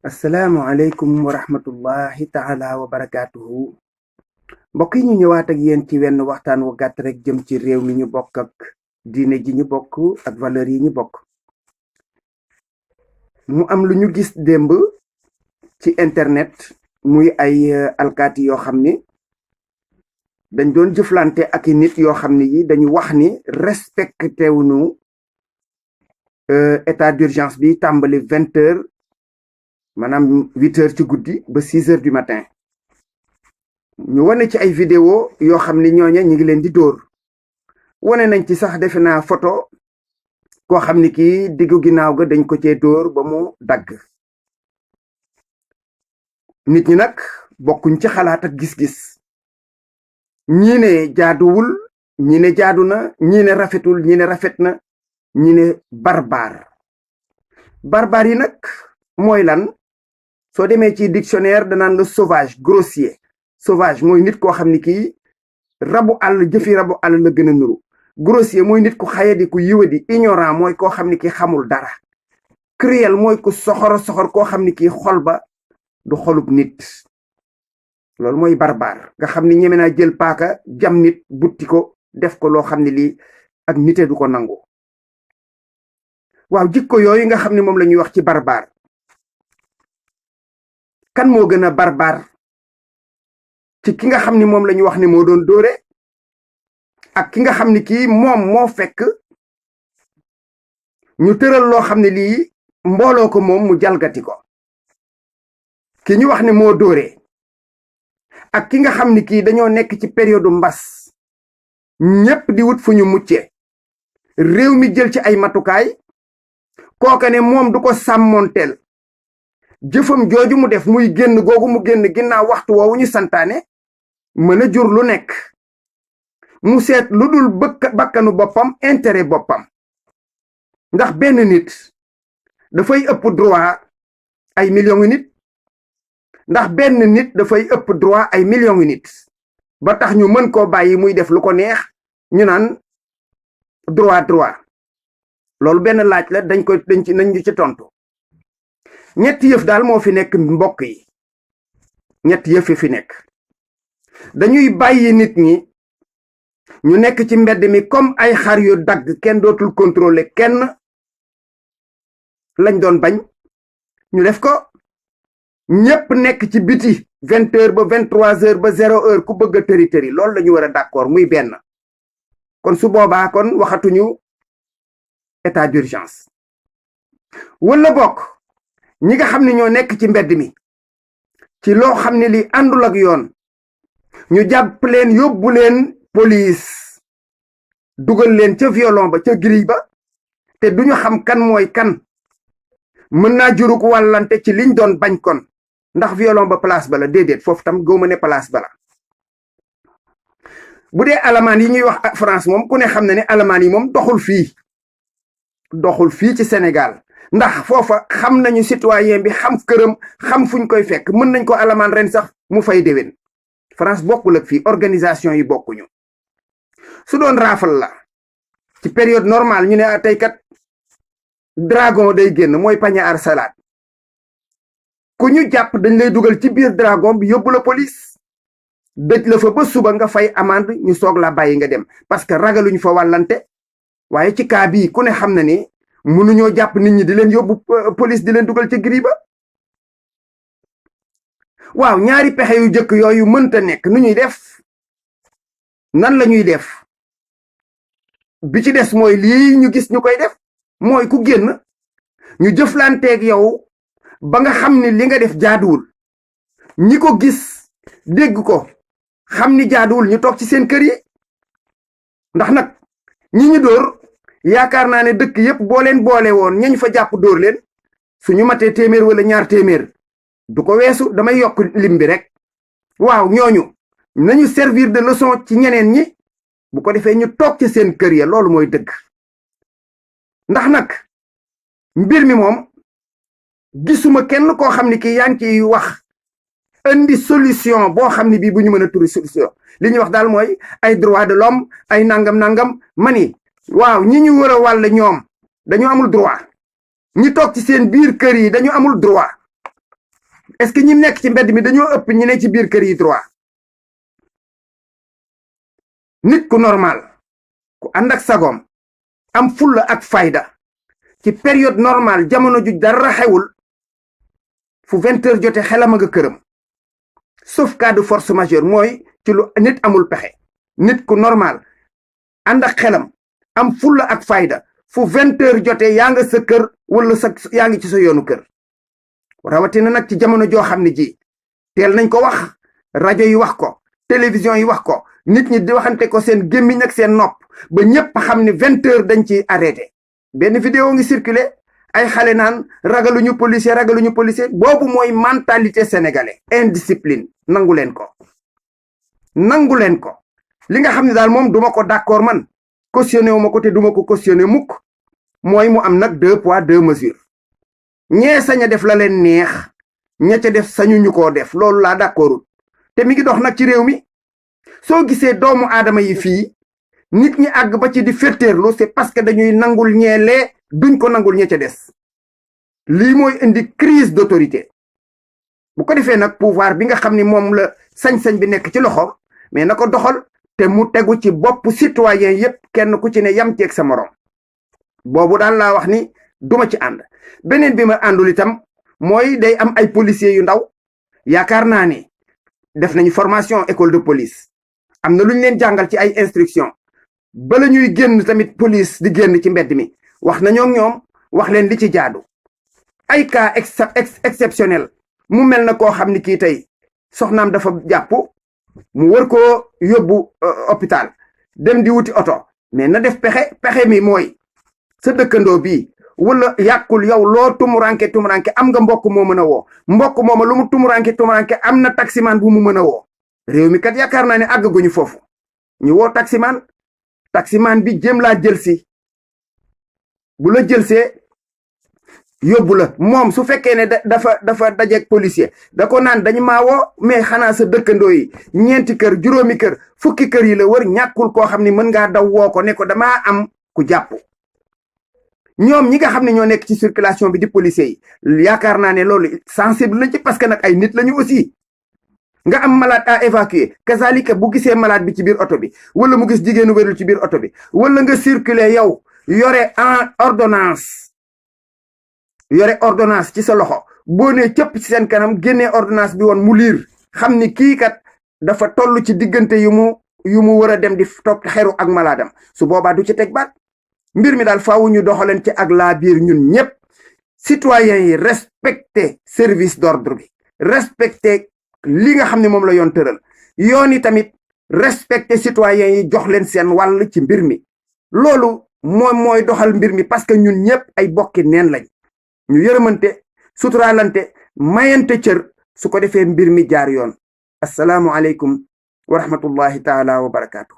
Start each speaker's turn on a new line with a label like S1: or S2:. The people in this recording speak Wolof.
S1: asalaamualeykum wa rahmatullahi taala wa barakaatuhu. mbokk yi ñu ñëwaat ak yéen ci wenn waxtaan wu gàtt rek jëm ci réew mi ñu bokk ak diine ji ñu bokk ak valeur yi ñu bokk. mu am lu ñu gis démb ci internet muy ay alkaati yoo xam ni dañ doon jëflante ak i nit yoo xam ni yi dañu wax ni respecté wuñu état d'urgence bi tàmbali 20 heures maanaam 8 heures ci guddi ba 6 heures du matin. ñu wane ci ay vidéo yoo xam ni ñooña ñu ngi leen di dóor. wane nañ ci sax defe naa photo koo xam ni kii diggu ginnaaw ga dañ ko cee dóor ba mu dagg. nit ñi nag bokkuñ ci xalaat ak gis-gis. ñii ne jaaduwul ñi ne jaadu na ñii ne rafetul ñi ne rafet na ñi ne barbar yi nag mooy lan soo demee ci dictionnaire danaan la sauvage grossier. sauvage mooy nit koo xam ni kii rabu àll jëfi rabu àll la gën a nuru. grossier mooy nit ku xayadi ku yiwadi. ignorant mooy koo xam ni kii xamul dara. cruel mooy ku soxor koo xam ni kii xol ba du xolub nit. loolu mooy barbar nga xam ni ñeme naa jël paaka jam nit butti ko def ko loo xam ne lii ak nite du ko nangu. waaw jikko yooyu nga xam ne moom la ñuy wax ci barbar kan moo gën a barbar ci ki nga xam ni moom la ñu wax ni moo doon dóore ak ki nga xam ni kii moom moo fekk ñu tëral loo xam ne lii mbooloo ko moom mu jalgati ko. ki ñu wax ne moo dóore ak ki nga xam ni kii dañoo nekk ci période mbas ñépp di wut fu ñu mucce réew mi jël ci ay matukaay kooka ne moom du ko sàmmoonteel jëfam jooju mu def muy génn googu mu génn ginnaaw waxtu woowu ñu santaane mën a jur lu nekk mu seet lu dul bakkanu boppam intérêt boppam. ndax benn nit dafay ëpp droit ay millions yu nit ndax benn nit dafay ëpp droit ay millions yu nit ba tax ñu mën koo bàyyi muy def lu ko neex ñu naan droit loolu benn laaj la nañ ñu ci tontu. ñetti yëf daal moo fi nekk mbokk yi. ñetti yëf yi fi nekk dañuy bàyyi nit ñi ñu nekk ci mbedd mi comme ay xar yu dagg kenn dootul contrôler kenn lañ doon bañ ñu def ko. ñépp nekk ci biti 20 heures ba 23 heures ba 0 heure ku bëgg a tëri loolu la ñu war a d'accord muy benn. kon su boobaa kon waxatuñu état d'urgence. wala bokk ñi nga xam ne ñoo nekk ci mbedd mi ci loo xam ne li àndul ak yoon ñu jàpp leen yóbbu leen police dugal leen ca violon ba ca grille ba te duñu xam kan mooy kan mën naa juruk wàllante ci liñ doon bañ kon ndax violon ba place ba la déedéet foofu tam góoma ne place ba la. bu dee alamaan yi ñuy wax France moom ku ne xam na ne alamaan yi moom doxul fii ci Sénégal ndax foofa xam nañu citoyen bi xam këram xam fuñ koy fekk mën nañ ko alamaan ren sax mu fay déwén. France bokkul ak fii organisation yi bokkuñu. su doon raafal la ci période normale ñu ne tey kat dragon day génn mooy panier à salade ku ñu jàpp dañ lay dugal ci biir dragon bi yóbbu la police dëj la fa ba suba nga fay amende ñu soog la bàyyi nga dem parce que ragaluñ fa wàllante. waaye ci cas bii ku ne xam na ni mënuñoo jàpp nit ñi di leen yóbbu police di leen dugal ci gri ba. waaw ñaari pexe yu jëkk yooyu mënta nekk nu ñuy def nan la ñuy def bi ci des mooy lii ñu gis ñu koy def mooy ku génn ñu jëflanteeg yow ba nga xam ni li nga def jaaduwul ñi ko gis dégg ko xam ni jaaduwul ñu toog ci seen kër yi. ndax nag ñi ñu dóor yaakaar naa ne dëkk yépp boo leen boole woon ñañ fa jàpp dóor leen suñu matee téeméer wala ñaar téeméer du ko weesu damay yokk lim bi rek. waaw ñooñu nañu servir de leçon ci ñeneen ñi bu ko defee ñu toog ci seen kër ya loolu mooy dëgg. ndax nag mbir mi moom gisuma kenn koo xam ni kii yaa ngi ciy wax indi solution boo xam ne bii bu ñu mën a turi solution li ñuy wax daal mooy ay droit de l'homme ay nangam mani waaw ñi ñu war a wàll ñoom dañu amul droit ñi toog ci seen biir kër yi dañu amul droit est-ce que ñi nekk ci mbedd mi dañoo ëpp ñi ne ci biir kër yi droit? nit ku normal ku ànd ak sagoom am fulla ak fayda ci période normale jamono ju dara xewul fu 20 heures jote xelam nga këram, sauf cas de force majeure mooy ci lu nit amul pexe. nit ku normal ànd ak xelam am fulla ak fayda fu 20 heures jote yaa nga sa kër wala yaa ngi ci sa yoonu kër. rawatina nag ci jamono joo xam ne ji teel nañ ko wax, rajo yi wax ko, télévision yi wax ko, nit ñi di waxante ko seen gémmiñ ak seen nopp ba ñépp xam ne 20 heures dañ ci arrêté. benn vidéo ngi circulé ay xale naan ragaluñu policier boobu mooy mentalité sénégalais. indiscipline nangu leen ko li nga xam ne daal moom duma ko d'accord man cautionné wu ma ko te duma ko cautionné mukk mooy mu am nag 2 poids 2 mesures. ñee sañ a def la leen neex ña ca def sañu ñu koo def, loolu laa d'accordul te mi ngi dox nag ci réew mi. soo gisee doomu aadama yi fii nit ñi àgg ba ci di féttéerlu c'est parce que dañuy nangul ñeelee duñ ko nangul ña ca des. lii mooy indi crise d'autorité. bu ko defee nag pouvoir bi nga xam ni moom la sañ-sañ bi nekk ci loxo mais na ko doxal te mu tegu ci bopp citoyen yépp kenn ku ci ne yam ceeg sa morom. boobu daal laa wax ni duma ci ànd. beneen bi ma àndul itam mooy day am ay policiers yu ndaw yaakaar naa ne def nañu formation école de police, am na lu ñu leen jàngal ci ay instruction bala ñuy génn tamit police di génn ci mbedd mi wax nañoo ñoom wax leen li ci jaadu. ay cas exceptionnel mu mel na koo xam ni kii tey soxnaam dafa jàpp mu war koo yóbbu hôpital dem di wuti oto mais na def pexe mi mooy sa dëkkandoo bii wala yàqul yow loo tumuranke am nga mbokk moo mën a woo, mbokk mooma lu mu tumuranke am na taximan bu mu mën a woo. réew mi kat yaakaar naa ne àgguñu foofu ñu woo taximan bi jéem laa jël si, bu la jëlsee yóbbu la. moom su fekkee ne dafa dajeeg policier da ko naan dañu maa woo, mais xanaa sa dëkkandoo yi 4 kër 5 kër 10 kër yi la wër ñàkkul koo xam ni mën ngaa daw woo ko ne ko damaa am ku jàpp. ñoom ñi nga xam ne ñoo nekk ci circulation bi di policiers yi yaakaar naa ne loolu sensible na ci parce que nag ay nit lañu aussi. nga am malade à évacuer kazalika bu gisee malade bi ci biir oto bi wala mu gis jigéenu wérul ci biir oto bi wala nga circuler yow yore ordonnance ci sa loxo boo nee cëpp ci seen kanam génnee ordonnance bi woon mu liir xam ni kii kat dafa toll ci diggante yu mu war a dem di topp xeru ak malaadam, su boobaa du ci teg baat. mbir mi daal faawu ñu doxaleen ci ak laa biir ñun ñëpp citoyens yi respecté service d'ordre bi, respecté li nga xam ne moom la yoon tëral, yoon yi tamit respecté citoyens yi jox leen seen wàll ci mbir mi. loolu mooy doxal mbir mi parce que ñun ñëpp ay bokki neen lañ. ñu yërëmante suturaalante mayante cër su ko defee mbir mi jaar yoon. asalaamu aleykum wa rahmatullahi taala wa barakaatu.